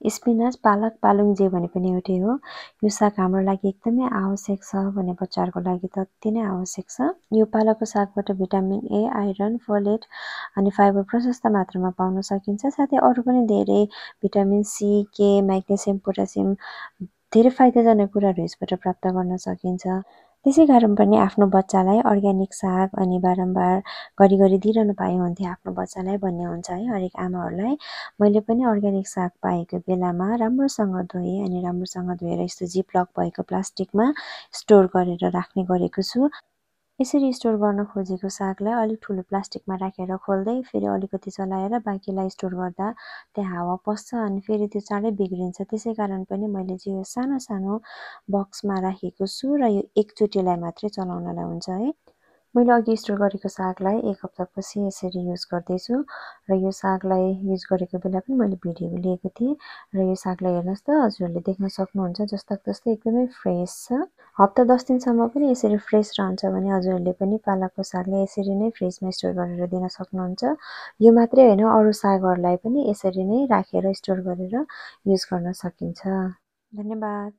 Spinach, पालक, पालुङ जे भने पनि एउटै हो। यो साग हाम्रो लागि एकदमै आवश्यक छ भने बच्चाहरूको लागि त अति नै आवश्यक छ। यो पालकको सागबाट भिटामिन ए, आइरन, फोलेट अनि फाइबर प्रशस्त मात्रामा पाउन सकिन्छ। साथै अरू पनि धेरै भिटामिन सी, के, म्याग्नेसियम, पोटासियम धेरै फाइदाजनक कुराहरू यसबाट प्राप्त गर्न सकिन्छ। त्यसै कारण पनि आफ्नो बच्चालाई अर्ग्यानिक साग अनि बारम्बार घरिघरि दिइरहनु पाएँ हुन्थ्यो आफ्नो बच्चालाई भन्ने हुन्छ है हरेक आमाहरूलाई। मैले पनि अर्ग्यानिक साग पाएको बेलामा राम्रोसँग धोएँ अनि राम्रोसँग धोएर यस्तो जिपलक भएको प्लास्टिकमा स्टोर गरेर राख्ने गरेको छु। यसरी स्टोर गर्न खोजेको सागलाई अलिक ठुलो प्लास्टिकमा राखेर खोल्दै फेरि अलिकति चलाएर बाँकीलाई स्टोर गर्दा त्यहाँ हावा पस्छ अनि फेरि त्यो चाँडै बिग्रिन्छ। त्यसै कारण पनि मैले चाहिँ यो सानो सानो बक्समा राखेको छु र यो एकचोटिलाई मात्रै चलाउनलाई हुन्छ है। मैले अघि स्टोर गरेको सागलाई 1 हप्तापछि यसरी युज गर्दैछु र यो सागलाई युज गरेको बेला पनि मैले भिडियो लिएको थिएँ र यो सागलाई हेर्नुहोस् त हजुरहरूले देख्न सक्नुहुन्छ जस्ताको तस्तै एकदमै फ्रेस छ। हप्ता 10 दिनसम्म पनि यसरी फ्रेस रहन्छ भने हजुरहरूले पनि पालकको सागलाई यसरी नै फ्रिजमा स्टोर गरेर दिन सक्नुहुन्छ। यो मात्रै होइन अरू सागहरूलाई पनि यसरी नै राखेर स्टोर गरेर युज गर्न सकिन्छ। धन्यवाद।